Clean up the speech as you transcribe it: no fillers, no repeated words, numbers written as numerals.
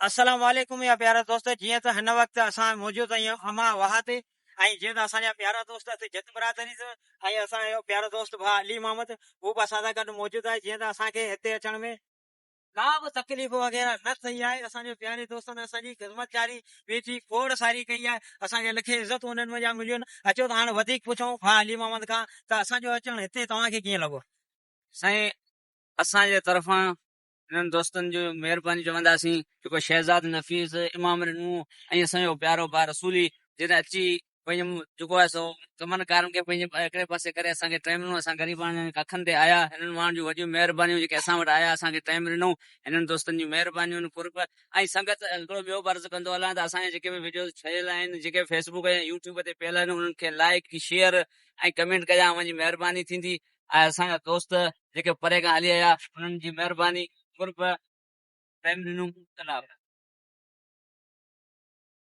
السلام عليڪم يا پيارا دوست جيئن ته هن وقت اسان موجود آهيون اما واهه تي ۽ جيئن ته اسان جا پيارا دوست هتي جت برادري ۽ اسان جو پيارو دوست ڀاء علي محمد هو به اسان سان گڏ موجود آهي جيئن ته اسان کي هتي اچڻ ۾ ڪا به تڪليف وغيره نه ٿي آهي اسان جي پياري دوستن اسان جي خدمت جاري ويٺي کوڙ ساري ڪئي آهي اسان کي لکين عزتون انهن منجهان مليون اچو ته هاڻ وڌيڪ پڇون ڀاء علي محمد کان ته اسان جو اچڻ هتي توهان کي ڪيئن لڳو. سائين اسان جي طرفان انهن دوستن جون مهربانيون چونداسين جيڪو شهزاد نفيس، امام رنو ۽ اسان جو پيارو ڀاء رسولي جن اچي پنهنجي جيڪو آهي سو ڪمن ڪارن کي پنهنجي هڪڙي پاسي ڪري اسان کي ٽائيم ڏنو اسان غريباڻن جي ڪکن تي آيا هنن ماڻهن جون وڏيون مهربانيون جيڪي اسان وٽ آيا اسان کي ٽائيم ڏنو هنن دوستن جون مهربانيون قرب ۽ سنگت هڪڙو ٻيو به عرض ڪندو هلان ته اسان جا جيڪي به وڊيوز ٺهيل آهن جيڪي فيسبوڪ ۽ يوٽيوب تي پيل آهن انهن کي لائيڪ شيئر ۽ ڪمينٽ ڪجان اوهان جي مهرباني ٿيندي ۽ اسان جا دوست جيڪي پري کان هلي آيا انهن جي مهرباني قرب ٽائيم ڏنو الله حافظ.